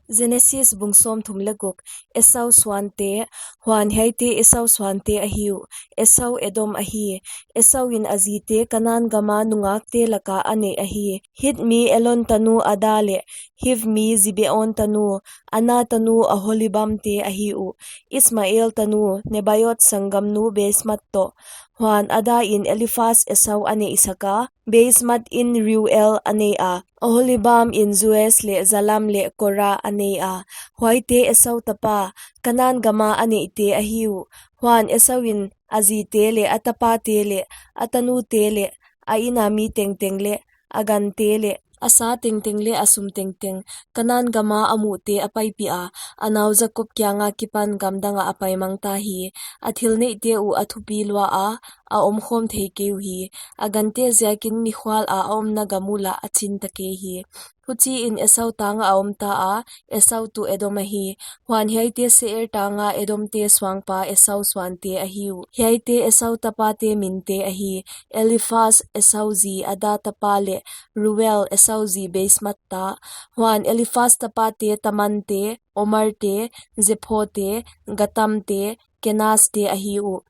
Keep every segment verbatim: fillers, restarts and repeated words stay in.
Genesis bung sawmthum leh guk. Esau suante. Huan hiaite Esau suante ahi uh. Esau Edom ahi. Esau in a zite Kanan gama nungakte laka a neih ahi. Hit mi Elon tanu Ada leh Hiv mi Zibeon tanu Ana tanu Oholibamte ahi uh. Ismael tanu Nebaiot sanggamnu Beismat toh. Huan Ada in Elifas Esau a neihsaka, Beismat in Reuel a neia, Oholibam in Jeus leh Jalam leh Kora a neia. Huaite Esau tapa, Kanan gama a neihte ahi uh. Huan Esau in a zite leh a tapate leh a tanute leh a ina mi tengteng leh a gante leh a sa tengteng leh a sum tengteng, Kanan gama a muhte a paipih a, a nau Jakob kianga kipan gamdanga a paimangta hi. A thil neihte uh a thupi lua a, a omkhawm thei kei uhi. A gante ziakin mikhuala a omna gam ula a chinta kei hi. Huchiin Esau tanga a omta a, Esau tuh Edom ahi. Huan hiaite Seir tanga Edomte suangpa Esau suante ahi uh. Hiaite Esau tapate minte ahi. Elifas Esau zi Ada tapa leh Reuel Esau zi Beismat ta. Huan Elifas tapate Temante, Omarte, Zephote, Gatamte, Kenaste ahi uh.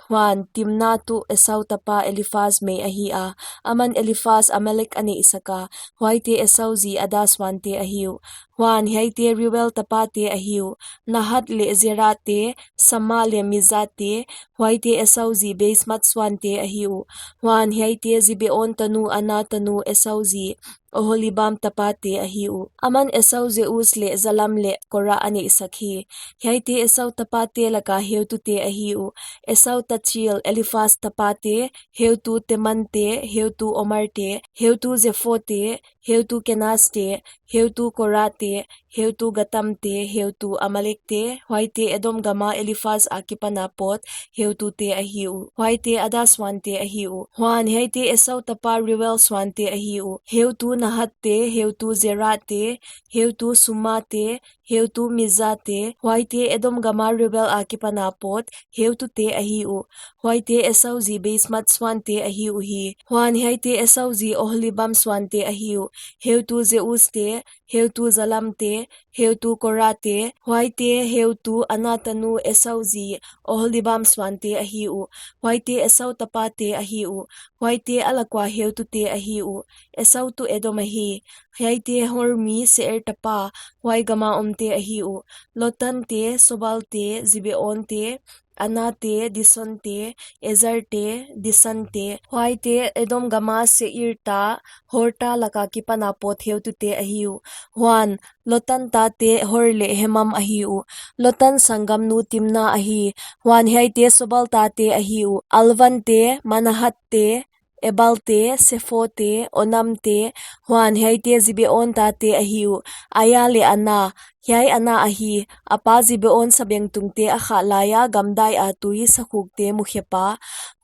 Huan Timna tuh Esau tapa Elifas mei ahi a, aman Elifas Amalek a neihsaka. Huaite Esau zi Ada suante ahi uh. Huan hiaite Reuel tapate ahi uh. Nahat leh Zerate, Samma leh Mizzate. Huaite Esau zi Beismat suante ahi uh. Huan hiaite Zibeon tanu Ana tanu Esau zi Oholibam tapate ahi uh. Aman Esau Jeus leh Jalam leh Kora a neihsak hi. Hiaite Esau tapate laka heutute ahi uh. Esau tachil Elifas tapate, heutu Temante, heutu Omarte, heutu Zephote, heutu Kenaste, heutu Korate, heutu Gatamte, heutu Amalekte. Huaite Edom gama Elifas akipana pawt heutute ahi uh. Huaite Ada suante ahi uh. Huan hiaite Esau tapa Reuel suante ahi uh. Heutu Nahatte, heutu Zerate, heutu Summate, heutu Mizzate. Huaite Edom gama Reuel akipana pawt heutute ahi uh. Huaite Esau zi Beismat suante ahi uhi. Huan hiaite Esau zi Oholibam suante ahi uh. Heutu Jeuste, heutu Jalamte, heutu Korate. Huaite heutu Ana tanu Esau zi Oholibam suante ahi uh. Huaite Esau tapate ahi uh. Huaite a lak ua heutute ahi uh. Esau tuh Edom ahi. Hiaite Hor mi Seir tapa, huai gama omte ahi uh. Lotante, Sobalte, Zibeonte, Anate, Disonte, Ezerte, Disante. Huaite Edom gama Seir ta, Hor ta laka kipana pawt heutute ahi uh. Huan Lotan tate Hor leh Hemam ahi uh. Lotan sanggamnu Timna ahi. Huan hiaite Sobal tate ahi uh. Alvante, Manahatte, Ebalte, Sephote, Onamte. Huan hiaite Zibeon tate ahi uh. Aia leh Ana. Hiai Ana ahi. A pa Zibeon sabengtungte a khah laia gamdaia tui sakhukte mukhepa.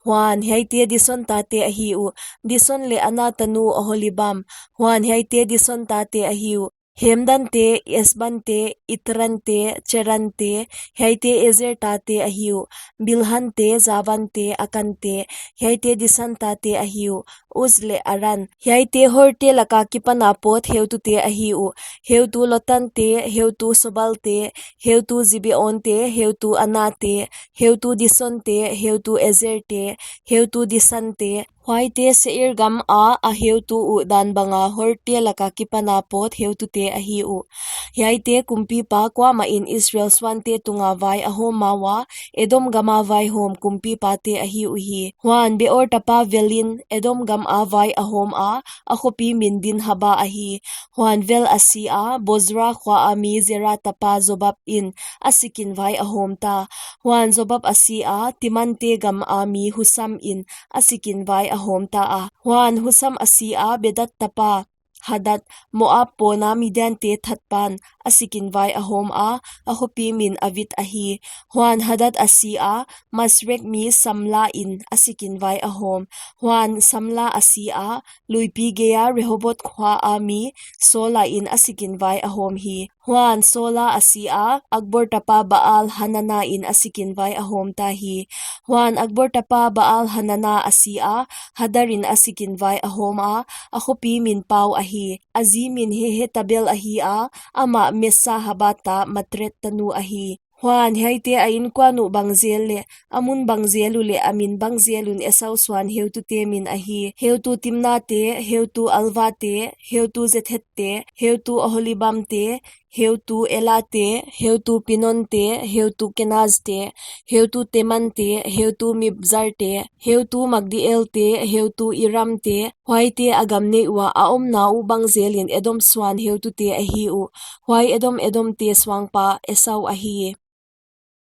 Huan hiaite Dison tate ahi uh. Dison leh Ana tanu Oholibam. Huan hiaite Dison tate ahi uh. Hemdante, Esbante, Itrante, Cherante. Hiaite Ezer tate ahi uh. Bilhante, Zavante, Akante. Hiaite Disan tate ahi uh. Uz leh Aran. Hiaite Horte laka kipana pawt heutute ahi uh. Heutu Lotante, heutu Sobalte, heutu Zibeonte, heutu Anate, heutu Disonte, heutu Ezerte, heutu Disante. Huaite Seir gama a heutu uh dan banga Horte laka kipana pawt heutute ahi uh. Hiaite kumpipa kuamah in Israel suante tunga vai a hawm ma ua, Edom gama vaihawm kumpipate ahi uhi. Huan Beor tapa Velin Edom gama vai a hawm a, a khopi min Dinhaba ahi. Huan Vel a si a, Bozra khua a mi Zera tapa Jobab in a sikin vai a hawm ta. Huan Jobab a si a, Timante gama mi Husam in a sikin vai a hawm ta a. Huan Husam a si a, Bedad tapa Hadad, Moab pawna Midiante thatpan, a sikin vai a hawm a, a khopi min Avit ahi. Huan Hadad a si a, Masrek mi Samla in a sikin vai a hawm. Huan Samla a si a, luipi geia Rehoboth khua a mi Saula in a sikin vai a hawm hi. Huan Saula a si a, Akbor tapa Baal Hanana in a sikin vai a hawm ta hi. Huan Akbor tapa Baal Hanana a si a, Hadar in a sikin vai a hawm a, a khopi min Pau ahi. A zi min Hehetabel ahi a, amah Mesa-habat ta Matred tanu ahi. Huan hiaite a inkuan uh bang zel leh, a mun bang zel uh leh a min bang zel un Esau suan heutute min ahi: heutu Timnate, heutu Alvate, heutu Jethethte, heutu Oholibamte, heutu Elate, heutu Pinonte, heutu Kenazte, heutu Temante, heutu Mibzarte, heutu Magdielte, heutu Iramte, huaite a gam neih ua a omna uh bang zelin Edom suan heutute ahi uh. Huai Edom Edomte suangpa Esau ahi.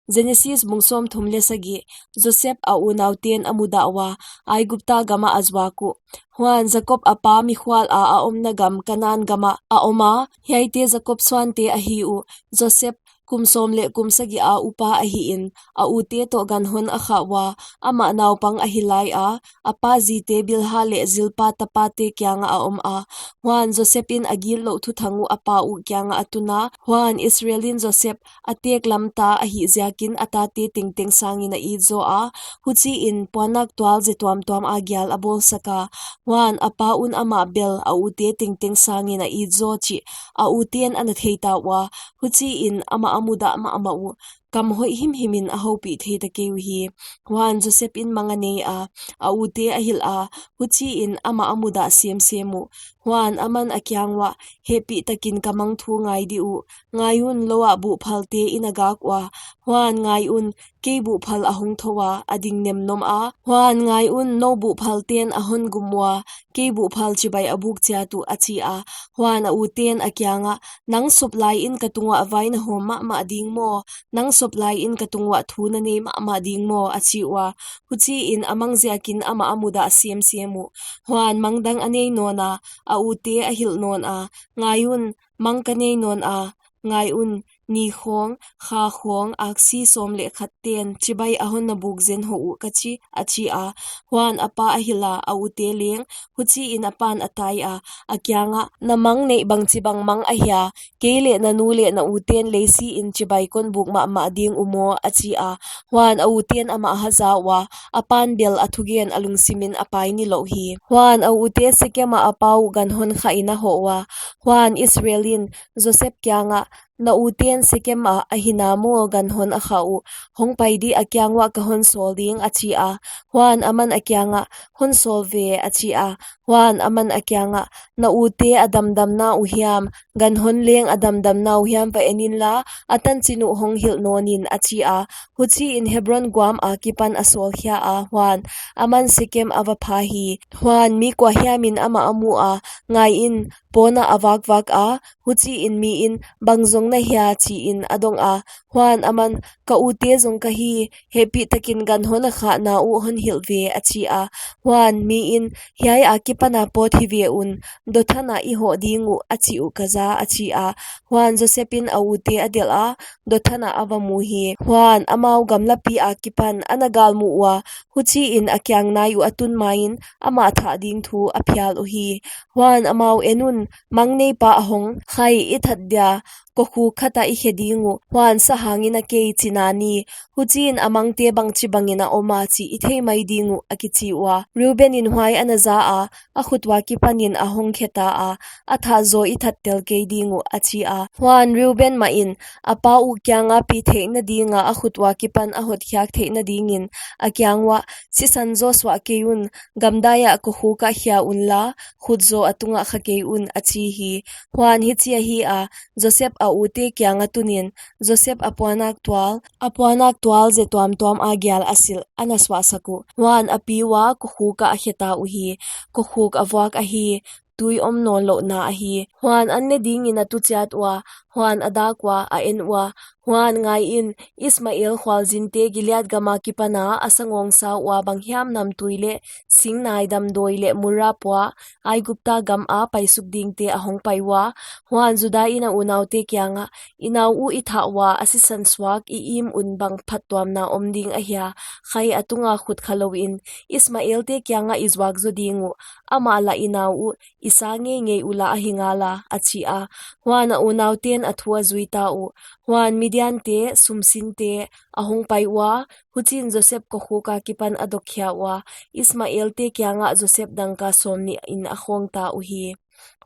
Genesis bung sawmthum leh sagih. Joseph a unauten a mudah ua, Aigupta gamah a zuak uh. Huan Jakob a pa mikhual a a omna gam Kanan gamah a om a, hiaite Jakob suante ahi uh. Joseph kum sawm leh kum sagih a upa ahihin, a ute toh ganhon a khah ua, amah naupang ahi lai a, a pa zite Bilha leh Zilpa tapate kiangah a om a. Huan Joseph in a gitlouh thuthang uh a pa uh kiangah a tun a. Huan Israel in Joseph a teklam ta ahih ziakin a tate tengteng sangin a it zaw a, huchiin puannak tual ze tuamtuam a gial a bawlsak a. Huan a pa un amah bel a ute tengteng sangin a it zaw chih a uten ana thei ta ua, huchiin amah a mudah mahmah uh. Kam hoih himhimin a houpih thei ta kei uhi. Huan Joseph in mang a nei a, a ute a hilh a, huchiin amah a mudah semsem uh. Huan aman a kiang uah, Hehpihtakin ka mang thu ngai dih uh. Ngai un, lou ah buhphalte i na gak ua. Huan ngai un, kei buhphal a hong thou a, a ding nemnom a. Huan ngai un, nou buhphalten a hon gum ua, kei buhphal chibai a buk chiat uh, a chi a. Huan a uten a kiangah, Nang sop laiin ka tunguah vai na hawm mahmah ding maw? Nang sop laiin ka tunguah thu na nei mahmah ding maw? a chi ua. Huchiin a mang ziakin amah a mudah semsem uh. Huan mang dang a nei nawn a, a ute a hilh nawn a, Ngai un, mang ka nei nawn a, ngai un, ni khawng, kha khawng, aksi sawm leh khatten chibai a hon na buk zen hou uh ka chi, a chi a. Huan a pa a hilh a, a ute leng, huchiin a pan a tai a, a kiangah, Na mang neih bangchibang mang ahia? Kei leh na nu leh na uten lei siin chibai kon buk mahmah ding uh maw? a chi a. Huan a uten amah a haza ua, a pan bel a thugen a lungsimin a pai nilouh hi. Huan a ute Sekem ah a pa uh ganhon khahin a hoh ua. Huan Israel in Joseph kiangah, Na uten Sekem ah a hina maw ganhon a khah uh? Hong pai dih, a kiang uah ka hon sawl ding, a chi a. Huan aman a kiangah, Hon sawl ve, a chi a. Huan aman a kiangah, Na ute a damdamna uh hiam, ganhon leng a damdamna uh hiam va en inla, a tanchin uh hong hilh nawnin, a chi a. Huchiin Hebron guam akipan a sawl khia a. Huan aman Sekem a va pha hi. Huan mi kuahiamin amah a mu a, ngai in, pawn ah a vakvak a, huchiin mi in, Bang zong na hia? chiin a dong a. Huan aman, Ka ute zong ka hi, hehpihtakin ganhon a khahna uh hon hilh ve, a chi a. Huan mi in, Hiai akipana pawt hi ve un, Dothan ah i hoh ding uh, a chih uh ka za, a chi a. Huan Joseph in a ute a delh a, Dothan ah a va mu hi. Huan amau gamlapi akipan a na galmuh ua, huchiin a kiang nai uh a tun main amah thah ding thu a phial uhi. Huan amau, En un, mang neipa a hong, Khai, i that dia kokhuk khat ah i khe ding uh, huan sahangin a kei, chi na ni. Huchiin a mangte bangchibangin a om a chih i thei mai ding uh, a kichi ua. Reuben in huai a na za a, a khut ua kipanin a hong khe ta a, A thah zaw i that tel kei ding uh, a chi a. Huan Reuben mahin a pa uh kianga pi theihna dinga a khut ua kipan a hotkhiak theihna dingin a kiang uah, Sisan zaw suah kei un, gamdai ah kokhuk ah khia unla, khut zaw a tungah kha kei un, a chi hi. Huan hichi ahi a, Joseph a ute kianga tunin, Joseph a puannak tual, a puannak tual ze tuamtuam a gial a silh, a na suahsak uh. Huan a pi ua kokhuk ah a khe ta uhi. Kokhuk a vuak ahi, tui om nawnlouhna ahi. Huan an ne dingin a tu chiat ua, huan a dak ua, a en ua, Huan ngaiin, Ismael khualzinte Gilead gam akipana a sangawngsa ua banghiam namtui leh sing naidam dawi leh murra pua Aigupta gam a paisuk dingte a hongpai ua. Huan Judain a unaute kiangah, I nau uh i thah ua a sisan suak i im un bang phattuamna om ding ahia? Khai a tunga khut kha louin Ismaelte kiangah i zuak zo ding uh; amah lah i nau uh i sa ngeingei ula ahi ngala, a chi a. Huan a unauten a thu a zuita uh. Huan Midiante sumsinte a hongpai ua, huchiin Joseph kokhuk akipan a dok khia ua, Ismaelte kiangah Joseph dangka sawmnihin a khawngta uhi.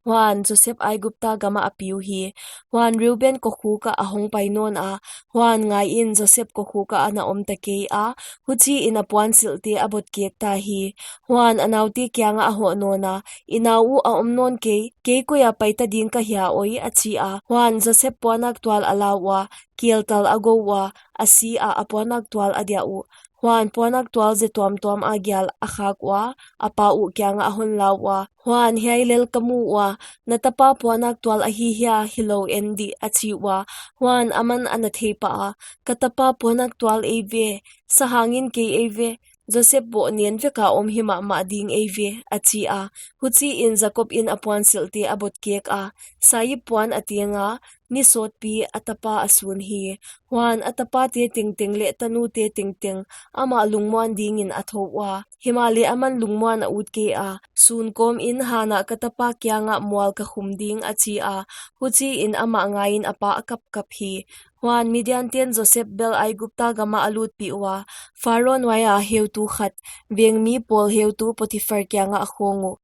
Huan Joseph Aigupta gamah a pi uhi. Huan Reuben kokhuk ah a hongpai nawna; huan ngaiin, Joseph kokhuk ah a na omta keia, huchiin a puansilhte a botkekta hi. Huan a naute kiangah a hoh nawna, I nau uh a om nawn kei; kei koia paita ding ka hia oi? a chi a. Huan Joseph puanaktual a la ua, keltal a gou ua, a si ah a puanaktual a diah uh. Huan puanaktual ze tuamtuam a gial a khak ua, a pa uh kiangah a honla ua, Huan, hiai lel ka mu ua; na tapa puanaktual ahi hia, hilou en dih? a chi ua. Huan aman a na theipah a, Ka tapa puanaktual eive, sahangin kei eive; Joseph boh nen veka om himahmah ding eive, a chi a. Huchiin Jakobin a puansilhte a botkeka, saip puan a tenga, ni sawtpi a tapa a sun hi. Huan a tapate tengteng leh tanute tengteng amah lungmuan dingin a thou ua; himahleh aman lungmuan a ut keia, sun kawmin, Hanah ka tapa kiangah mual ka khum ding, a chi a. Huchiin amah ngaiin a pa a kapkap hi. Huan Midianten Joseph bel Aigupta gamah a lutpih ua, Pharo nuaia heutu khat, vengmi pawl heutu Potiphar kiangah a khawng uh.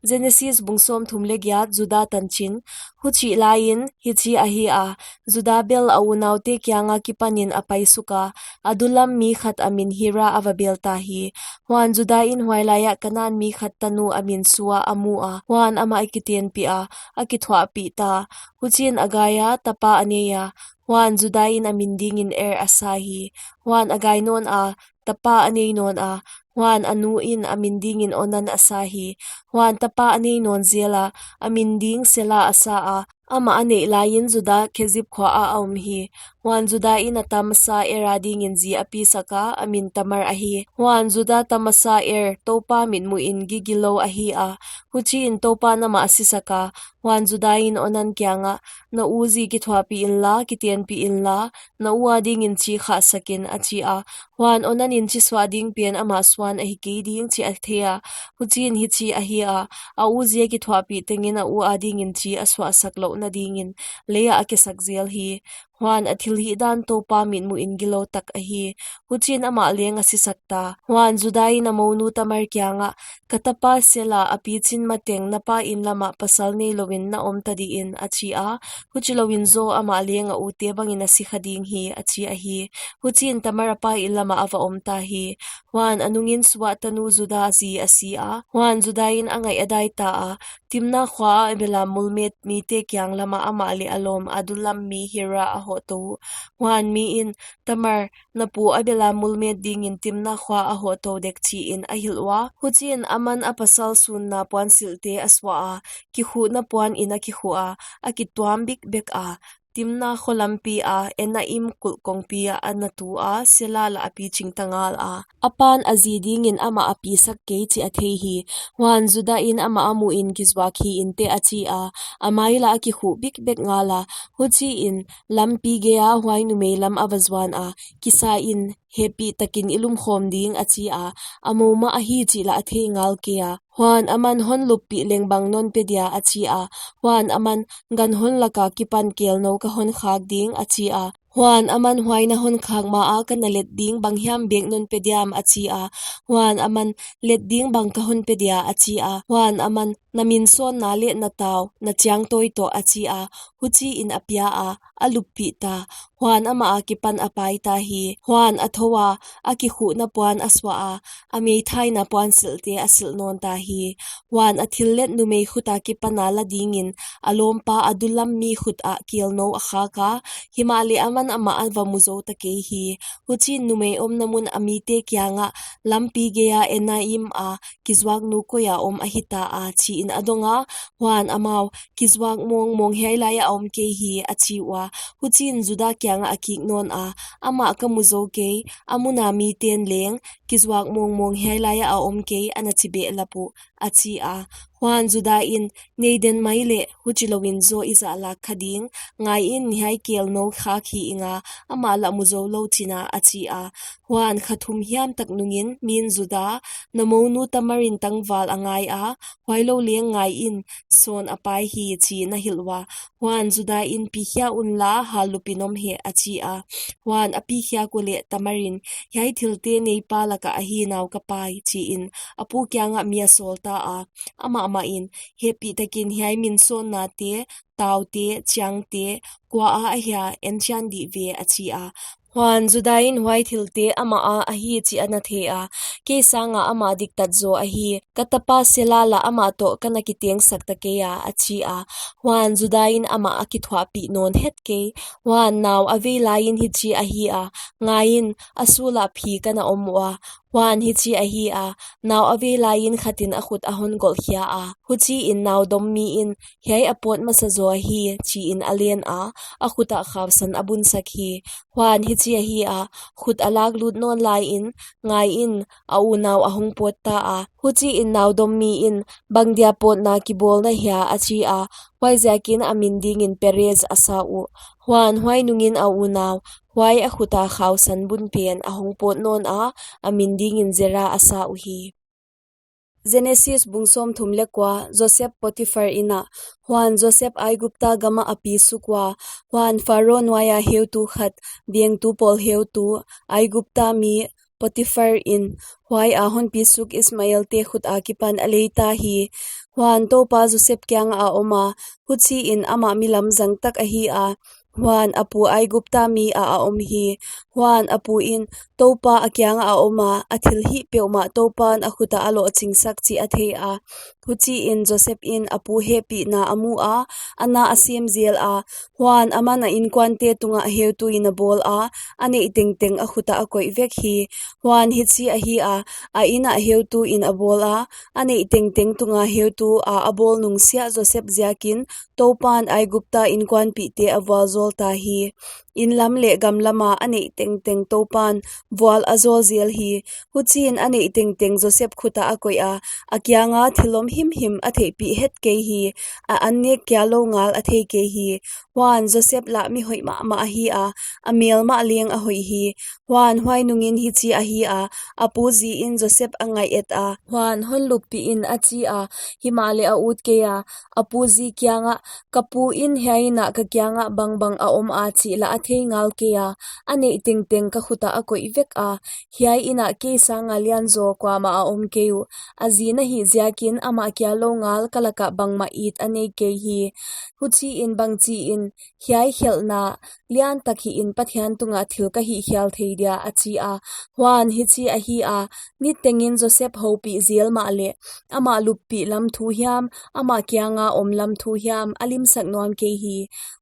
Genesis bung sawmthum leh giat. Juda tanchin. Huchih laiin hichi ahia, Juda bel a unaute kiang akipanin a paisuka, Adullam mi khat a min Hira a va belta hi. Huan Judain huailaiah Kanan mi khat tanu a min Sua a mua; huan amah a kitenpiha, a kithuahpihta; huchiin a gaia, tapa a neia; huan Judain a min dingin Er a sa hi. Huan a gai nawna, tapa a nei nawna; huan a nuin a min dingin Onan a sa hi. Huan tapa a nei nawn jela, a min ding Sela a sa a; amah a neih laiin Juda Kezib khuaah a om hi. Huan Judain a ta masa Er adingin ji a pisaka, a min Tamar ahi. Huan Juda ta masa Er, Toupa mitmuhin gigilou ahia; huchiin Toupan amah a sisaka. Huan Judain Onan kiangah, Na u ji kithuahpih inla, kitenpih inla, na u adingin chi khahsakin, a chi a. Huan Onanin chi suah ding pen amah suan ahi kei ding chih a theia; huchiin hichi ahia, a u ji a kithuahpih tengin a u adingin chi a suahsak louhna dingin, leiah a kesak jel hi. Huan a thilhihdan Toupa mitmuhin gilou tak ahi; huchiin amah leng a sisakta. Huan Judain a mounu Tamar kiangah, Ka tapa Sela a pichin mateng na pa inlamah pasal neilouin na omta dihin, a chi a; huchilouin jaw amah leng a ute bangin a si kha ding hi, a chi ahi. Huchiin Tamar a pa inlamah a va omta hi. Huan a nungin Sua tanu Juda ji a si a. Huan Judain a ngaih a daita a, Timna khuaah a belam mulmet mite kiang lamah amah leh a lawm Adullam mi Hira a hohtou uh. Huan miin, Tamar, na pu a belam mulmet dingin Timna khua a hohtou dek, chiin a hilh ua. Huchiin aman a pasal sunna puansilhte a suaha, kikhuhna puanin a kikhuha, a kituam bikbeka, Timna kho lampia Enaim kulh kongpi ah a na tua, Sela lah a pichingta ngala, a pan a ji dingin amah a pisak kei chih a thei hi. Huan Judain amah a muhin, Kijuak hi inteh, a chi a, a mai lah a kikhuh bikbek ngala. Huchiin lampi geia huai numei lam a va juana, Kisain, hehpihtakin i lumkhawm ding, a chi a, a mou mah ahi chih lah a thei ngal keia. Huan aman, Hon luppih leng bang non pe dia? a chi a. Huan aman, Ganhon laka kipan kelnou ka honkhak ding, a chi a. Huan aman, Huai na honkhak maa ka na let ding banghiam bek non pe diam? a chi a. Huan aman, Let ding bang ka hon pe dia? a chi a. Huan aman, Na min sawnna leh na tau, na chiangtawi toh, a chi a. Huchiin a piaa, a luppihta. Huan amah akipan a paita hi. Huan a thoua, a kikhuhna puan a suaha, a meithaina puansilhte a silh nawnta hi. Huan a thillet numei khut akipana la dingin a lawmpa Adullam mi khut ah kelnou a khaka; himahleh aman amah a va mu zou ta kei hi. Huchiin numei omna mun a mite kiangah, Lampi geia Enaim a kizuak nu koia om ahita a? chiin a dong a. Huan amau, Kizuak mawngmawng hiai laiah a om kei hi, a chi ua. Huchiin Juda kiangah a kik nawn a, Amah ka mu zou kei, a muna miten leng, Kizuak mawngmawng hiai laiah a om kei, ana chi behlap uh, a chi a. Huan Juda in, Nei den mai leh, huchilouin zaw i zahlak kha ding, ngaiin hiai kelnou khak hi inga, amah lah mu zou lou china, a chi a. Huan kha thum hiam tak nungin, min Juda, Na mounu Tamarin tangval a ngai a, huailou leng ngaiin, sawn a pai hi, chiin a hilh ua. Huan Juda in, Pikhia unla, hal lupin om hen, a chi a. Huan a pikhiak uleh Tamarin, Hiai thilte neipa lakah ahi nau ka pai, chiin, a pu kiangah mi a sawl ta a. Amah mahin, Hehpihtakin hiai min sawnnate, taute, chiangte, kua a ahia, en chian dih ve, a chi a. Huan Juda in huai thilte amah a ahi chih ana thei a, Kei sanga amah diktat zaw ahi, ka tapa Sela lah amah toh ka na kitengsak ta kei a, a chi a. Huan Juda in amah a kithuahpih nawn het kei. Huan nau a vei laiin hichi ahi a, Ngaiin, a sul ah phi ka na om ua. Huan hichi ahi a, nau a vei laiin khatin a khut a hon golh khia a. Huchiin nau dom miin, Hiai a pawt masa zaw ahi, chiin a len a, a khut ah khausan a bunsak hi. Huan hichi ahi a, khut a lak lut nawn laiin, ngaiin, a unau a hong pawt ta a. Huchiin nau dom miin, Bangdia pawtna kibawl na hia? a chi a. Huaiziakin a min dingin Perez a sa uh. Huan huai nungin a unau, huai a khut a khausan bun pen a hong pawt nawn a, a min dingin Zera a sa uhi. Genesis bung sawmthum leh kua. Joseph Potiphar in ah. Huan Joseph Aigupta gamah a pi suk ua. Huan Pharaoh nuaia heutu khat, vengtu pawl heutu, Aigupta mi Potiphar in huaia hon pi suk Ismaelte khut akipan a lei ta hi. Huan Toupa Joseph kiangah a om a, huchiin amah mi lamzang tak ahi a. Huan a pu Aigupta mi ah a om hi. Huan a pu in, Toupa a kiangah a om a, a thilhih peuhmah Toupan a khut ah a lohchingsak chih a thei a. Huchiin Joseph in a pu hehpihna a mu a, a na a sem zel a. Huan aman a inkuante tungah heutuin a bawl a, a neih tengteng a khut ah a koih vek hi. Huan hichi ahi a, a inn ah heutuin a bawl a, a neih tengteng tunga heutu a a bawl nungsiah Joseph ziakin Toupan Aigupta inkuanpihte a vualzawl ta hi. Inn lam leh gam lama a neih tengteng Toupan vual a zawl zel hi. Huchiin a neih tengteng Joseph khut ah a koih a, a kianga thil om himhim a theihpih het kei hi. A annek kia lou ngal a thei kei hi. Huan Joseph lah mi hoih mahmah ahi a, a mel mah leng a hoih hi. Huan huai nungin hichi ahi a, a pu zi in Joseph a ngaih et a. Huan, Hon luppih in, a chi a. Himahleh a ut kei a, a pu zi kiangah, Ka pu in hiai inn ah ka kiangah bangbang a om a chih lah a thei ngal kei a, a neih tengteng ka khut ah a koih vek a. Hiai inn ah kei sanga lian zaw kuamah a om kei uh. A zi na hih ziakin amah kia lou ngal ka lakah bangmah it a nei kei hi. Huchiin bangchiin hiai khelhna lian tak hihin Pathian tungah thil ka hihkhial thei dia, a chi a. Huan hichi ahi a, nitengin Joseph houpih zel mahleh, amah luppih lam thu hiam, amah kianga om lam thu hiam, a limsak nuam kei hi.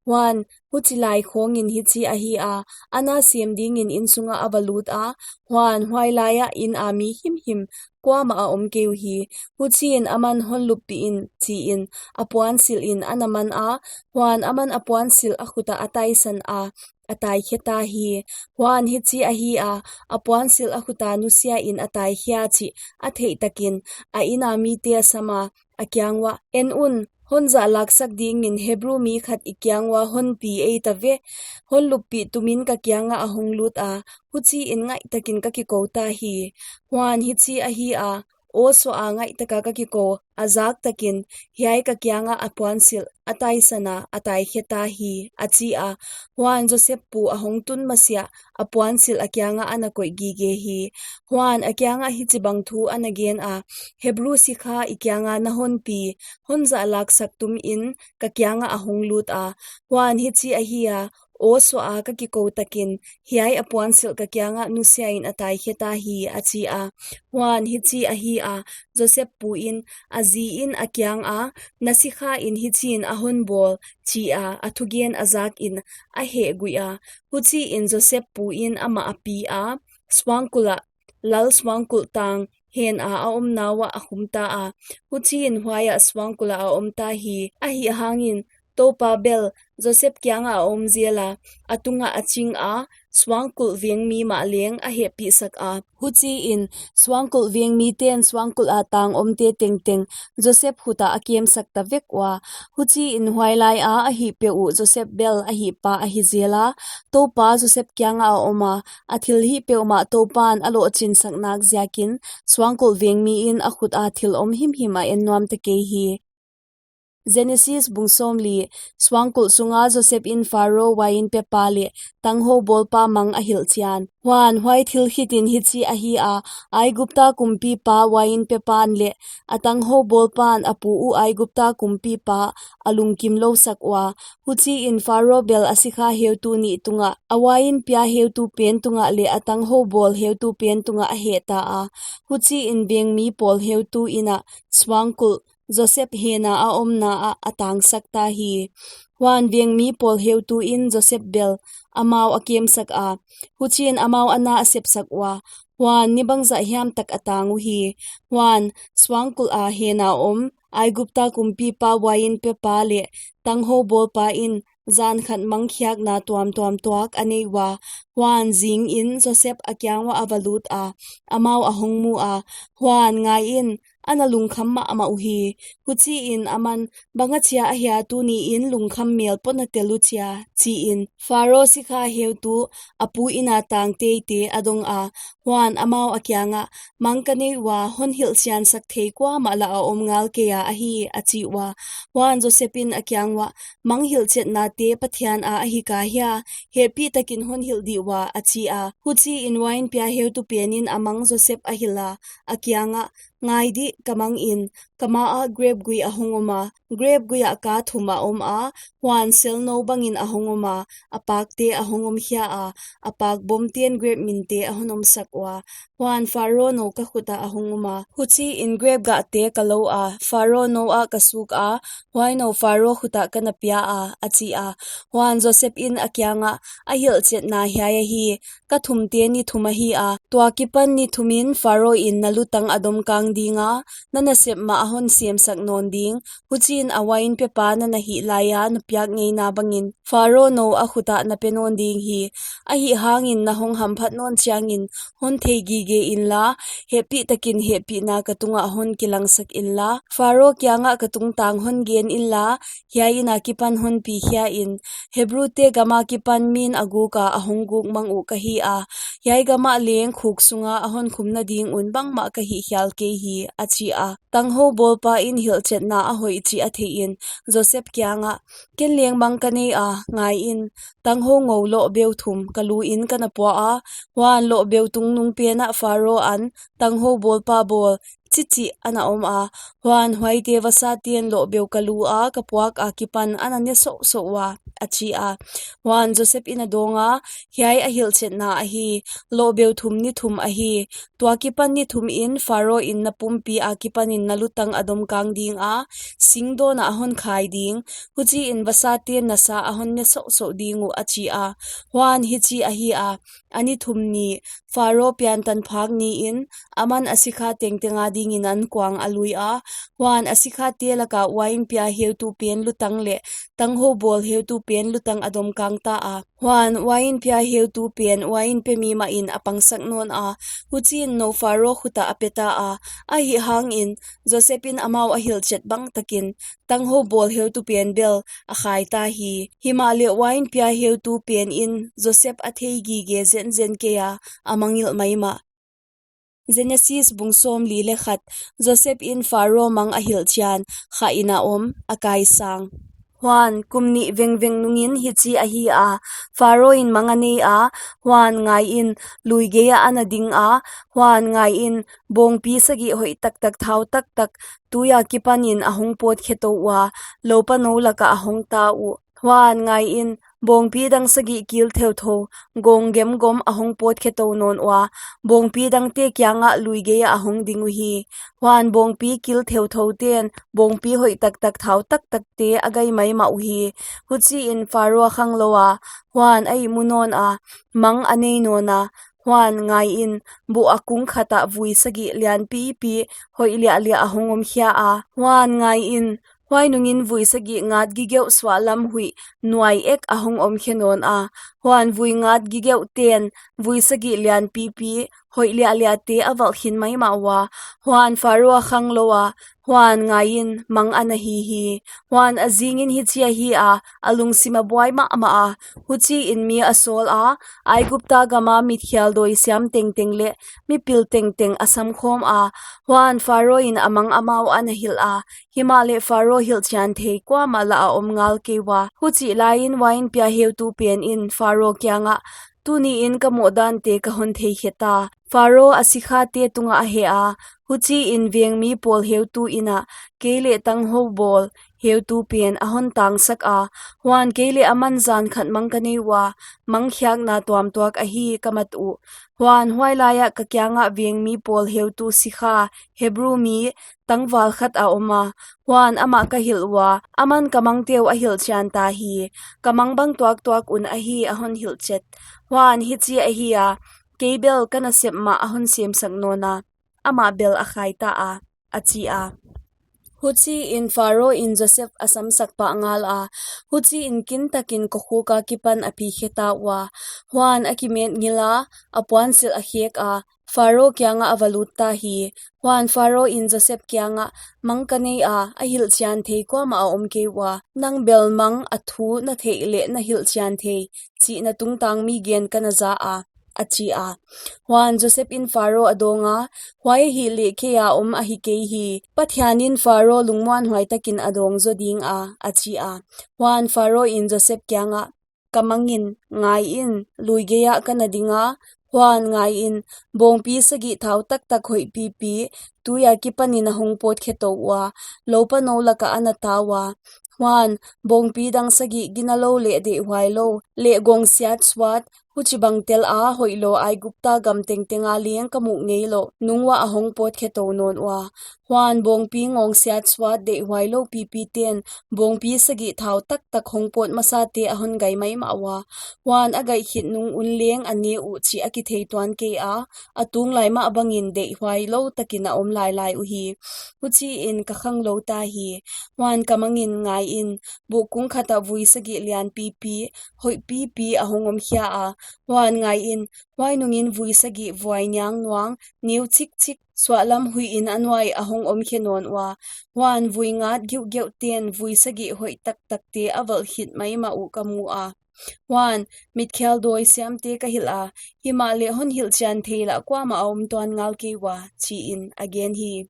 Huan, huchi lai khawngin hichi ahi a, a na sem dingin inn sungah a va lut a, huan huai laiah inn a mi himhim kuamah a om kei uhi. Huchiin aman Hon luppih in, chiin, a puansilh in ana man a, huan aman a puansilh a khut ah a taisan a, a taikhe ta hi. Huan hichi ahi a, a puansilh a khut a nusia in a taikhia chih a theih takin, a inn a mite a sam a, a kiang uah, En un, hon zahlaksak dingin Hebru mi khat i kiang ua hon pi ei ta ve. Hon luppih tumin ka kiangah a hong lut a, huchiin ngaihtakin ka kikou ta hi. Huan hichi ahi a, aw suah a ngaihtaka ka kikou, a zak takin, hiai ka kiangah a puansilh a taisan a, a taikhe ta hi, a chi a. Huan Joseph pu a hong tun masiah, a puansilh a kiangah ana koih gige hi. Huan a kiangah hichibang thu ana gen a, Hebru sikha i kianga na hon pi, hon zahlaksak tumin ka kiangah a hong lut a. Huan hichi ahi a, aw suaha ka kikou takin, hiai a puansilh ka kiangah nusiain a taikheta hi, a chi a. Huan hichi ahi a, Joseph puin, a ziin a kianga, na sikhain hichiin a honbawl, chi a, a thugen a zakin, a hehguih a. Huchiin Joseph puin amah a pi a, suangkulh ah, lal suangkulh tang, hena a omna uah a khumta a. Huchiin huaiah suangkulh ah a omta hi, ahihhangin, Toupa bel, Joseph kiangah a om zel a, a tungah a ching a, suangkulh vengmi mah leng a hehpihsak a. Huchiin, suangkulh vengmiten suangkulh a tang omte tengteng, Joseph khutah a kemsak ta vek ua. Huchiin huailaia a hihpeuh uh Joseph bel a hihpa ahi zel a, Toupa Joseph kiangah a om a, a thilhih peuhmah Toupan a lohchinsak nak ziakin, suangkulh vengmiin a khut a thil om himhim a en nuam ta kei hi. Genesis bung sawmli. Suangkulh sunga Joseph in Pharo uain pepa leh tanghou bawlpa mang a hilhchian. Huan huai thil khitin hichi ahi a, Aigupta kumpipa uain pepan leh a tanghou bawlpan a pu uh Aigupta kumpipa a lungkimlousak ua. Huchiin Pharo bel a sikha heutu nih tungah, a uain pia heutu pen tungah leh a tanghou bawl heutu pen tungah a hehta a. Huchiin vengmi pawl heutu in ah suangkulh Joseph hena a omna ah a tangsak ta hi. Huan vengmi pawl heutu in Joseph bel amau a kemsak a, huchiin amau a na a sepsak ua. Huan ni bangzah hiam tak a tang uhi. Huan suangkulh a hena om Aigupta kumpipa uain pepa leh tanghou bawlpa in zan khat mangkhiakna tuamtuam tuak a nei ua. Huan zingin Joseph a kiang uah a va lut a, amau a hong mu a. Huan ngaiin, ana lungkham mahmah uhi. Huchiin aman, bang achia ahia tuniin lungkham mel pawh na tel uh chia, chiin, Pharo sikha heutu, a pu inn a tang teite a dong a. Huan amau a kiangah, mang ka nei ua, hon hilhchiansak thei kuamah lah a om ngal kei a ahi, a chi ua. Huan Joseph in a kiang uah, mang hilhchetnate Pathian a ahi ka hia, hehpih takin hon hilh dih ua, a chi a. Huchiin uain pia heutu penin a mang Joseph a hilh a, a kiangah, ngai dih, ka mangin, ka maah grep gui a hong om a, grep gui ah ka thum a om a, huan selnou bangin a hong om a, a pakte a hong om khia a, a pak bomten grep minte a hon omsak ua. Huan Pharo nou ka khut ah a hong om a. Huchiin grep gahte ka lou a, Pharo nou ah ka suk a, huai nou Pharo khut ah ka na pia a, a chi a. Huan Joseph in a kiangah, a hilhchetna hiai ahi, ka thumte ni thum ahi a, tua kipan ni thumin Pharo in na lutang a domkang ding a, na nasep mah a hon semsak nawn ding, huchiin a uain pepa na na hih laia na piak ngeina bangin, Pharo nou a khut ah na pe nawn ding hi. Ahihhangin na hong hamphat nawn chiangin, hon thei gige inla, hehpih takin hehpihna ka tungah hon kilangsak inla, Pharo kiangah ka tungtang hon gen inla, hiai inn a kipan hon pi khia in, Hebrute gam a kipan min a guk a a hong guk mang uh ka hi a, hiai gam ah leng khuk sunga a hon khumna ding un bangmah ka hihkhial kei hi, a chi a. Tanghou bawlpa in hilhchetna a hoih chih a theihin, Joseph kiangah, ken leng mang ka nei a, ngaiin, tanghou ngou lohbeu thum ka luin ka na pua a, huan lohbeu tungnung pen ah Pharo an, tanghou bawlpa bawl, chichih ana om a, huan huaite vasaten lohbeu ka lu a ka puak a kipan ana ne sohsoh ua, a chi a. Huan Joseph in a dawng a, hiai a hilhchetna ahi, lohbeu thum ni thum ahi, tua kipan ni thumin Pharo in na pumpi a kipanin na lutang a domkang ding a, singdawn ah a hon khai ding, huchiin vasaten na sa a hon ne sohsoh ding uh, a chi a. Huan hichi ahi a, a ni thum ni, Pharo piantan phak niin, aman a sikha tengteng a dingin ankuang a lui a, huan a sikhate laka uain pia heutu pen lutang leh tanghou bawl heutu pen lutang a domkang ta a. Huan uain pia heutu pen uain pemi mahin a pangsak nawn a, huchiin nou Pharo khut ah a pe ta a. Ahihhangin, Joseph in amau a hilhchet bang takin, tanghou bawl heutu pen bel a khai ta hi. Himahleh uain pia heutu pen in Joseph a thei gige zenzen kei a, a mangngilh maimah. Genesis bung sawmli leh khat. Joseph in Pharo mang a hilhchian, kha inn a om, a kaisang. Huan, kum nih vengveng nungin hichi ahi a, Pharo in mang a nei a, huan ngaiin, lui gei ah ana ding a, huan ngaiin, bawngpi sagih hoih taktak thau taktak, tui a kipanin a hong pawt khe tou ua, loupa nou lakah a hong ta uh. Huan ngaiin, bawngpi dang sagih kil theuthou, gawng gemgom a hong pawtkhe tou nawn ua, bawngpi dangte kiangah lui gei ah a hong ding uhi. Huan, bawngpi kil theuthoute'n bawngpi hoih taktak thau taktakte a gai maimah uhi. Huchiin Pharo a khangloua, huan a ihmu nawna, mang a nei nawna, huan, ngaiin, buh a kung khatah vui sagih lianpipi, hoih liahliah a hong omkhia a. Huan, ngaiin, huai nungin vui sagih ngat gigeuh suahlam huih nuai ek a hong omkhe nawna. Huan, vui ngat gigeuhte'n vui sagih lianpipi, hoih liahliahte a valh khin maimah ua. Huan, Pharo a khangloua, huan, ngaiin, mang a na hi hi. Huan, a zingin hichi ahi a, a lungsim a buai mahmah a. Huchiin mi a sawla, Aigupta gama mitkhial dawi siam tengteng leh mipil tengteng a samkhawma. Huan, Pharoin a mang amau a na hilha, himahleh Pharo hilhchian thei kuamah lah a om ngal kei ua. Huchih laiin uain pia heutu penin Pharo kiangah, tuniin ka mohdante ka hon theikheta. Pharo a sikhate tungah a heh a, huchiin vengmi pawl heutu inah kei leh tanghou bawl heutu pen a hon tangsak a. Huan, kei leh aman zan khat mang ka nei ua, mang khiakna tuamtuak ahi ka mat uh. Huan, huailaiah ka kiangah vengmi pawl heutu sikha Hebru mi tangval khat a om a. Huan, amah ka hilh ua, aman ka mangte uh a hilhchian ta hi. Ka mang bang tuaktuak un ahi a hon hilh chet. Huan, hichi ahi a, kei bel ka nasep mah a hon semsak nawna, amah bel a khaita a, a chi a. Huchiin Pharo in Joseph a samsak pah ngala, huchiin kintakin kokhuk akipan a pi kheta ua. Huan, a kimet ngila, a puansilh a kheka, Pharo kiangah a va lut ta hi. Huan, Pharo in Joseph kiangah, mang ka nei a, a hilhchian thei kuamah a om kei ua. Nang bel mang a thu na theih leh na hilhchian thei chih na tungtang mi gen ka na za a, a chi a. Huan, Joseph in Pharo a dawnga, huai ahihleh kei a om ahi kei hi. Pathianin Pharo lungmuanhuai takin a dawng zaw dinga, a chi a. Huan, Pharo in Joseph kiangah, ka mangin, ngaiin, lui gei ah ka na dinga, huan, ngaiin, bawngpi sagih thau taktak hoihpipi, tui akipanin a hong pawtkhe tou ua, loupa nou lakah a na ta ua. Huan, bawngpi dang sagih ginalou leh deihhuailou, leh gawng siatsuat, huchibang tela hoihlou Aigupta gam tengtenga leng ka muh ngeilouh nung uah a hong pawtkhe tou nawn ua. Huan, bawngpi ngawng siatsuat deihhuailou pipite'n bawngpi sagih thau taktak hong pawt masate a hon gai maimah ua. Huan, a gaih khit nung un leng a ne uh chih a kithei tuan kei a, a tunglai mah bangin deihhuailou takin a om lailai uhi. Huchiin ka khanglou ta hi. Huan, ka mangin, ngaiin, buh kung khatah vui sagih lianpipi, hoihpipi a hong omkhia a. Huan, ngaiin, huai nungin vui sagih vuai niangnuang, neu chikchik, suahlam huihin a nuai a hong omkhe nawn ua. Huan, vui ngat geuhgeuhte'n vui sagih hoih taktakte a valh khit maimah uh ka mu a. Huan, mitkhial dawi siamte ka hilha, himahleh hon hilhchian thei lah kuamah a om tuan ngal kei ua, chiin, a gen hi.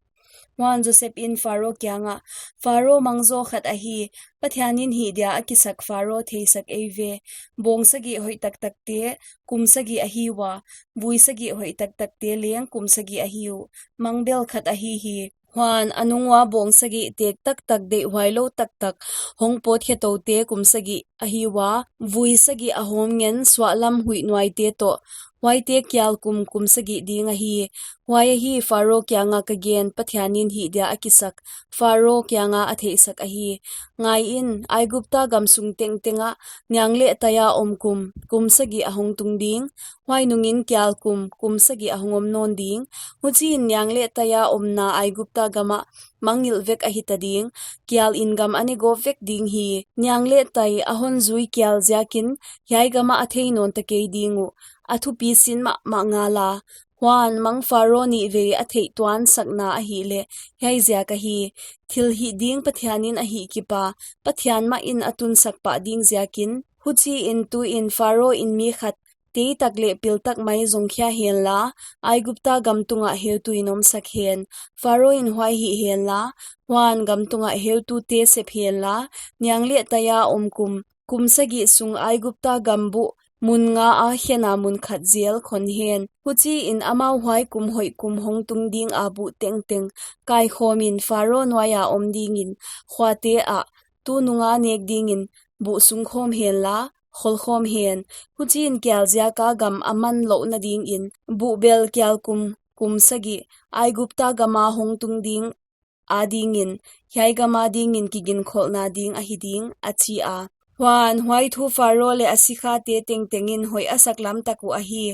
Huan, Joseph in Pharo kiangah, Pharo, mang zaw khat ahi, Pathianin hih dia a kisak Pharo theisak ei ve. Bawng sagih hoih taktakte, kum sagih ahi ua, vui sagih hoih taktakte leng kum sagih ahi uh. Mang bel khat ahi hi. Huan, a nung ua bawng sagih tek taktak deihhuailou taktak hong pawtkhe toute kum sagih ahi ua, vui sagih a hawm ngen suahlam huih nuaite toh, huaite kial kum kum sagih ding ahi. Huai ahi Pharo kianga ka gen, Pathianin hih dia a kisak, Pharo kianga a theihsak ahi. Ngaiin, Aigupta gam sung tengtengah niang leh taia om kum, kum sagih a hong tung ding, huai nungin kial kum, kum sagih a hong om nawn ding. Huchiin niang leh taia omna Aigupta gamah mangngilh vek a hita ding, kialin gam a ne gawp vek ding hi. Niang leh tai a hon zui kial ziakin hiai gamah a thei nawn ta kei ding uh, a thupi sin mahmah ngala. Huan, mang Pharo nihvei a theih tuan sakna ahihleh hiai ziak ahi, thil hih ding Pathianin a hihkip a, Pathian mahin a tunsak pah ding ziakin. Huchiin tuin Pharo in mi khat teitak leh piltak mai zongkhia henla, Aigupta gam tungah heutuin omsak hen. Pharo in huai hih henla, huan, gam tungah heutute sep henla, niang leh taia om kum, kum sagih sung Aigupta gam buh mun ngaa khena mun khat zel khon hen. Huchiin amau huai kum hoih kum hong tung dinga buh tengteng kaikhawmin Pharo nuaia om dingin khuate ah tununga nek dingin buh sungkhawm henla, kholkhawm hen. Huchiin kial ziaka gam a man louhna dingin buhbel kial kum, kum sagih Aigupta gama hongtung ding adingin, hiai gama dingin kiginkholhna ding ahi ding, a chi a. Huan, huai thu Faro leh a sikhate tengtengin hoih a saklam tak uh ahi.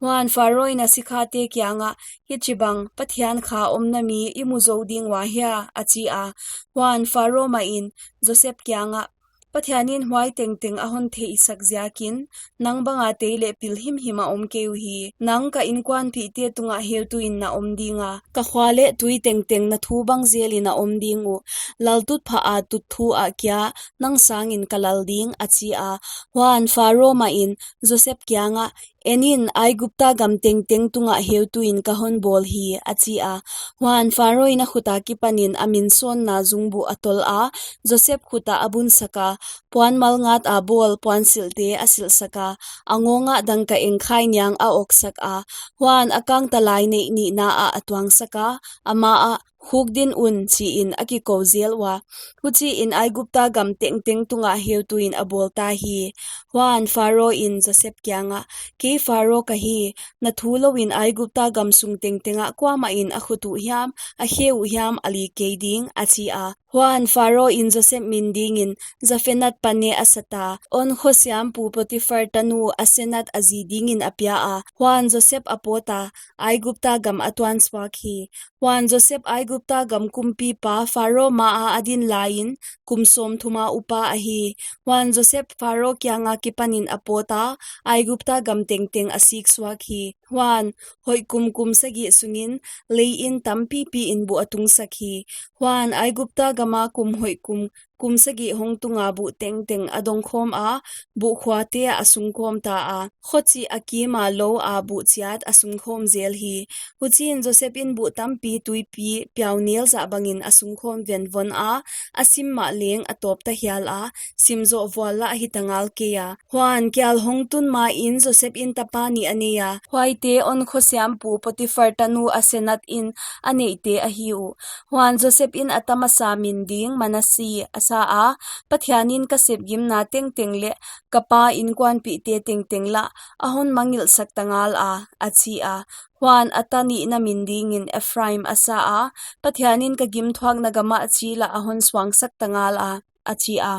Huan, Faro in a sikhate kiangah, Hichibang Pathian kha omna mi i mu zou ding ua hia? a chi a. Huan, Faro mahin Joseph kiangah, Pathianin huai tengteng a hon theihsak ziakin, nang banga tei leh pil himhim a om kei uhi. Nang ka inkuanpihte tungah heutuin na om dinga, ka khua leh tui tengteng na thu bang zelin a om ding uh. Laltutphah a tut thu ah kia, nang sangin ka lal ding, a chi a. Huan, Faro mahin Joseph kiangah, En in, Aigupta gam tengteng tungah heutuin ka hon bawl hi, a chi a. Huan, Faro in a khuta kipanin a minsawnna zungbuh a tol a, Joseph khutah a bunsak a, puan malngat a bawl puansilhte a silhsak a, a ngawngah dangkaeng khainiang a oksak a. Huan, a kangtalai neih nihna ah a tuangsak a, amah ah, Khukdin un, chiin a kikou zel ua. Huchiin Aigupta gam tengteng tungah heutuin a bawl ta hi. Huan, Faro in Joseph kiangah, Kei Faro ka hi, na thu louin Aigupta gam sung tengtengah kuamahin a khut uh hiam, a khe uh hiam a li kei ding, a chi a. Huan, Faro in Joseph min dingin Zaphenath Paneh a sa ta. On khosiampu Potiphar tanu Asenath a zi dingin a pia a. Huan, Joseph a pawt a, Aigupta gam a tuansuak hi. Huan, Joseph Aigupta gam kumpipa Faro maa a din laiin, kum sawmthum a upa ahi. Huan, Joseph Faro kianga kipanin a pawt a, Aigupta gam tengteng a siksuak hi. Huan, hoih kum, kum sagih sungin, leiin tampipiin buh a tungsak hi. Huan, Aigupta gama kum hoih kum, kum sagih hongtunga buh tengteng a dongkhawm a, buh khuate ah a sungkhawm ta a. Khochih a kima lou a buh chiat a sungkhawm zel hi. Huchiin Joseph in buh tampi tuipi piaunel zah bangin a sungkhawm venvon a, a sim mah leng a tawp ta hial a, sim zoh vual lah a hi ta ngal kei a. Huan, kial hongtun main Joseph in tapa nih a nei a. Huaite On khosiampu Potiphar tanu Asenath in a neihte ahi uh. Huan, Joseph in a ta masa min ding Manassi a sa a, Pathianin ka sepgimna tengteng leh ka pa inkuanpihte tengteng lah a hon mangngilhsak ta ngal a, a chi a. Huan, a ta nihna min dingin Ephraim a sa a, Pathianin ka gimthuakna gamah chi lah a hon suangsak ta ngal a, a chi a.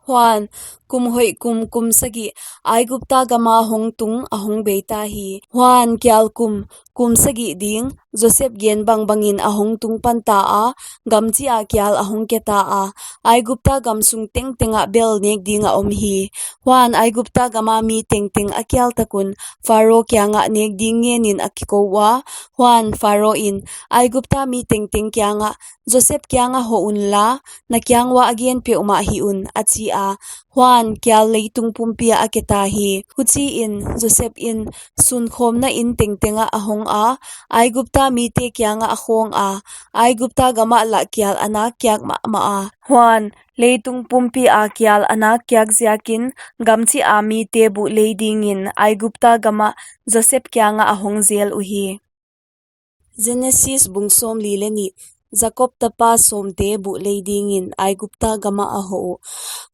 Huan, kum hoih kum, kum sagih Aigupta gama hongtung a hong bei ta hi. Huan, kial kum, kum sagih ding, Joseph gen bangbangin a hongtung pan ta a, gam chih ah kial a hong ke ta a, Aigupta gam sung tengtengah bel nek ding a om hi. Huan, Aigupta gama mi tengteng a kial tak un Faro kiangah nek ding ngenin a kikou ua. Huan, Faro in Aigupta mi tengteng kiangah, Joseph kiangah hoh unla, na kiang uah a gen peuhmah hih un, a chi a. Huan, kial leitung pumpi ah a ke ta hi. Huchiin, Joseph in sunkhawmna inn tengtengah a hong a, Aigupta mite kiangah a khawng a, Aigupta gamah lah kial a nak kiak mahmah a. Huan, leitung pumpi a kial a nak kiak ziakin, gam chih a mite buh lei dingin Aigupta gamah Joseph kiangah a hong zel uhi. Genesis bung sawmli leh nih. Jakob tapa sawmte buh lei dingin Aigupta gamah a hoh uh.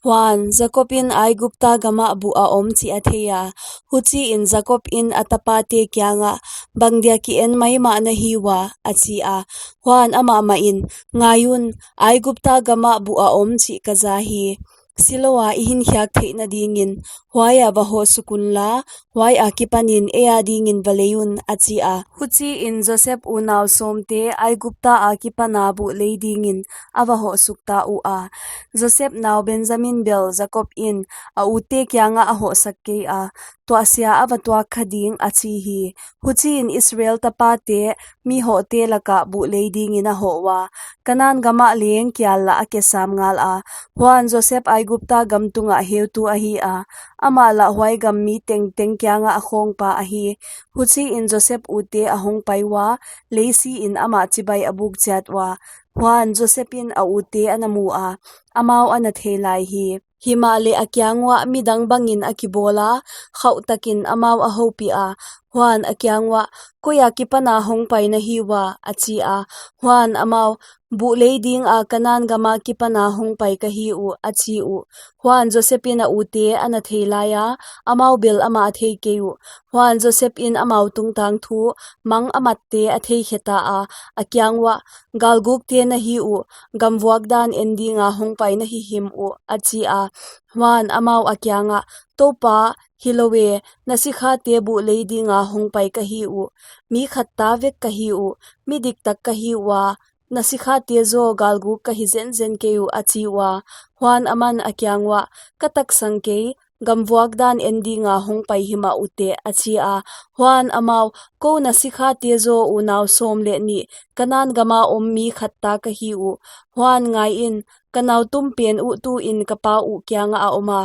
Huan, Jakob in Aigupta gamah buh a om chih a thei a. Huchiin Jakob in a tapate kiangah, Bangdia ki-en maimah na hi ua? a chi a. Huan, amah mahin, Ngai un, Aigupta gamah buh a om chih ka za hi. Siloa i hinkhiak theihna dingin, huaiah va hoh suk unla, huai akipanin ei adingin va lei un, a chi a. Huchiin Joseph unau sawmte Aigupta akipana buh lei dingin a va hoh suk ta ua. Joseph nau Benjamin bel Jakob in a ute kiangah a hohsak kei a, tuahsia a va tuak kha ding, a chi hi. Huchiin Israel tapate, mi hohte lakah buh lei dingin a hoh ua, Kanan gamah leng kial lah a ke sam ngal a. Huan, Joseph Aigupta gam tungah heutu ahi a, amah lah huai gam mi tengteng kiangah a khawngpa ahi. Huchiin Joseph ute a hongpai ua, leisiin amah chibai a buk chiat ua. Huan, Joseph in a ute a na mu a, amau a na thei lai hi. Himahleh a kiang uah midang bangin a kibawl a, khauh takin amau a houpih a, Huan, a kiang uah, Koi akipan a hongpai na hi ua? a chi a. Huan, amau, Buh lei ding a Kanan gam akipana hongpai ka hi uh, a chi uh. Huan, Joseph in a ute a na thei lai a, amau bel amah a thei kei uh. Huan, Joseph in amau tungtang thu mang a matte a thei khe ta a, a kiang uah, Galgukte na hi uh, gamvuak dan en ding a hongpai na hi him uh, a chi a. Huan, amau a kiang ah, Toupa, hilou e, na sikhate buh lei ding a hongpai ka hi uh. Mi khat ta vek ka hi uh, mi diktak ka hi ua, na sikhate zaw galguk ka hi zenzen kei uh, a chi ua. Huan, aman a kiang uah, Ka taksang kei, gamvuak dan en ding a hongpai himah ute, a chi a. Huan, amau, Kou na sikhate zaw unau sawm leh nih, Kanan gam a om mi khat ta ka hi uh. Huan, ngai in, ka nautumpen uh tu in ka pa uh kiang ah a om a,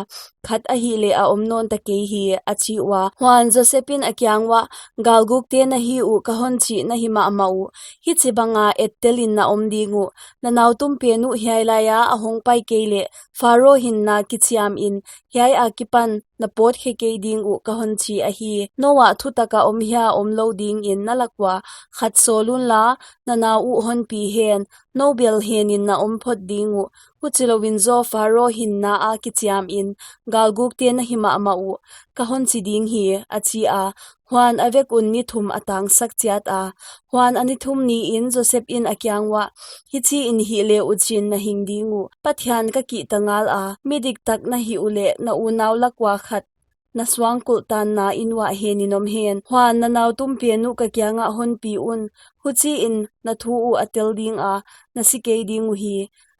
khat a hih leh a om nawn ta kei hi, a chi ua. Huan, Joseph in a kiang uah, Galgukte na hi uh, ka hon chih na hi mahmah uh. Hichibang a ettel in na om ding uh. Na nautumpen uh hiai lai a a hongpai kei leh Pharo hinna kichiam in, hiai akipan na pawt khe kei ding uh, ka hon chi ahi. Nou ah thutak a om hia omlou ding in na lak ua khat sawl unla, na nau uh honpi hen, nou bel hen in na om phot ding uh. Huchilou in zaw Pharo hinna a kichiam in, galgukte na hi mahmah uh, ka hon chi ding hi, a chi a. Huan, a vek un ni thum a tangsak chiat a. Huan, a ni thum ni in Joseph in a kiang uah, Hichi in hih le uchin na hing ding uh. Pathian ka kihta ngal a, mi diktak na hih uleh na unau lak ua khat na suangkulh tanna in uah hen in om hen. Huan, na nautumpen uh ka kiang ah honpi un, huchi in na thu uh a tel ding a, na si kei ding uhi,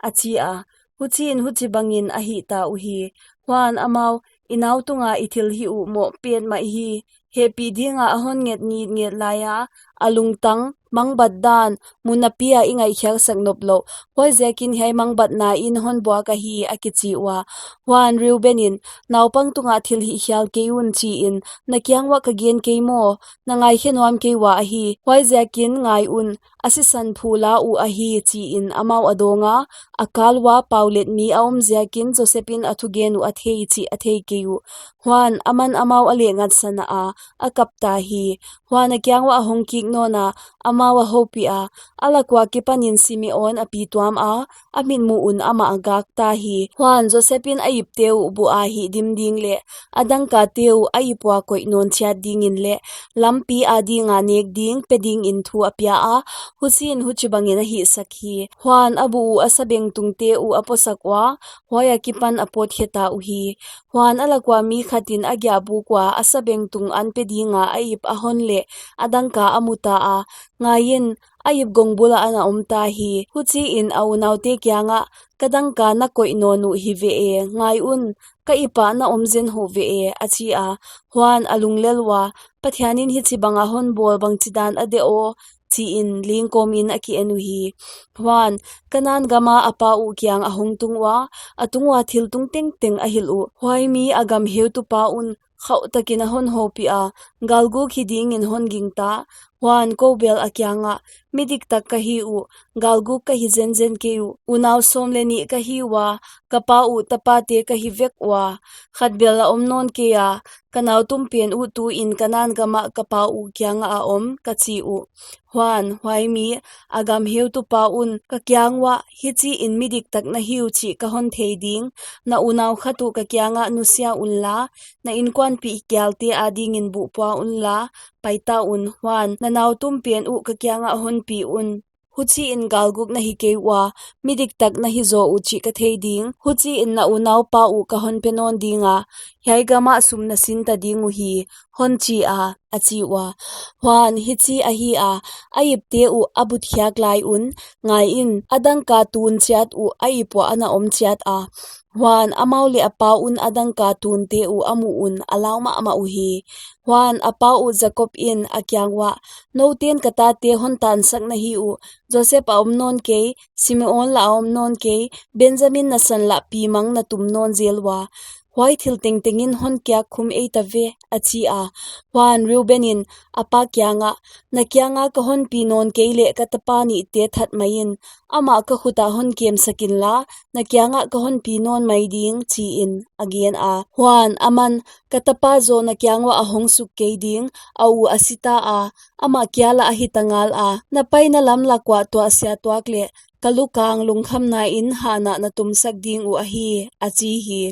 a chi a. Huchi in huchibang in a hih ta uhi. Huan, amau, I nau tung a i thil hih uh moh petmah hi. Hehpih ding a a hon nget ngitnget lai a, a lungtang, mangbat dan, mun napi a i ngaihkhiak sak nop louh, huaiziak in hiai mangbatna in hon buak ahi, a kichi ua. Huan, Reuben in, Naupang tung a thil hih khial kei un, chi in, na kiang uah ka gen kei maw? Na ngaikhe nuam kei ua ahi. Huaiziak in ngai un, a sisan phu la uh ahi, chi in amau a dawng a. A kal ua paulet mi a om ziak in Joseph in a thugen uh a thei chih a thei kei uh. Huan, aman amau a lehngatsan a, a kap ta hi. Huan, a kiang uah a hong kik nawn a, amau a houpih a. A lak ua kipan in Simeon a pi tuam a, a mitmuh un amah a gak ta hi. Huan, Joseph in a ipte uh buh a hihdim ding leh a dangkate uh a ip ua koih nawn chiat ding in leh lampi a ding a nek ding pe ding in thu a pia a, huchi in huchibang in a hihsak hi. Huan, a buh uh a sabengtungte uh a posak ua, huai akipan a pawt khe ta uhi. Huan, a lak ua mi khat in a giahbuk ua a sabengtung an pe ding a a ip a hon leh a dangka a mu ta a, ngai in, a ip gong bul ah a na om ta hi. Huchi in a unaute kiang ah, Ka dangka na koih nawn uh hi ve e, ngai un, ka ip ah na om zen hou ve e, a chi a. Huan, a lunglel ua, Pathian in hichibang a hon bawl bangchidan a deih aw, chi in ling kawm in a ki en uhi. Huan, Kanan gam a a pa uh kiang a hong tung ua, a tung ua thil tung tengteng a hilh uh. Huai mi a gam heutupa un khauh tak in a hon houpih a, galguk hi ding in hon gingta. Huan, kou bel a kiang ah, Mi diktak ka hi uh, galguk ka hi zenzen kei uh, unau sawm leh nih ka hi ua, ka pa uh tapate ka hi vek ua, khat bel a om nawn kei a, ka nautumpen uh tu in Kanan gam ah ka pa uh kiang ah a om, ka chi uh. Huan, huai mi, a gam heutupa un ka kiang uah, Hichi in mi diktak na hi uh chih ka hon thei ding, na unau khat uh ka kiang ah nusia unla, na inkuanpih kialte a ding in buh pua unla, pai ta un. Huan, na nautumpen uh ka kiang ah honpi un, huchi in galguk na hi kei ua, mi diktak na hi zaw uh chih ka thei ding, huchi in na unaupa uh ka hon pe nawn ding a, hiai gam ah sum na sin ta ding uhi, hon chi a, a chi ua. Huan, hichi ahi a, a ipte uh a butkhiak lai un, ngai in, a dangka tun chiat uh a ip uah a na om chiat a. Huan, amau leh a pa un a dangka tunte uh a muh un a lau mahmah uhi. Huan, a pa uh Jakob in a kiang uah, Nouten ka tate hon tansak na hi uh, Joseph a om nawn kei, Simeon lah a om nawn kei, Benjamin nasan lah pi mang na tum nawn zel ua. huai thil tengtengin hon kiak khum eita ve, a chi a. Huan Reubenin a pa kiangah, na kianga ka honpi nawn kei leh ka tapa nihte that maiin, amah ka khutah hon kemsak inla, na kiangah ka honpi nawn mai ding, chiin a gen a. Huan aman, ka tapa zaw na kiang uah a hong suk kei ding, a u a si ta a, amah kia lah a hita ngal a, na paina lam lak uah tuahsia tuak leh ka lukang lungkhamnain hanah na tumsak ding uh ahi, a chi hi.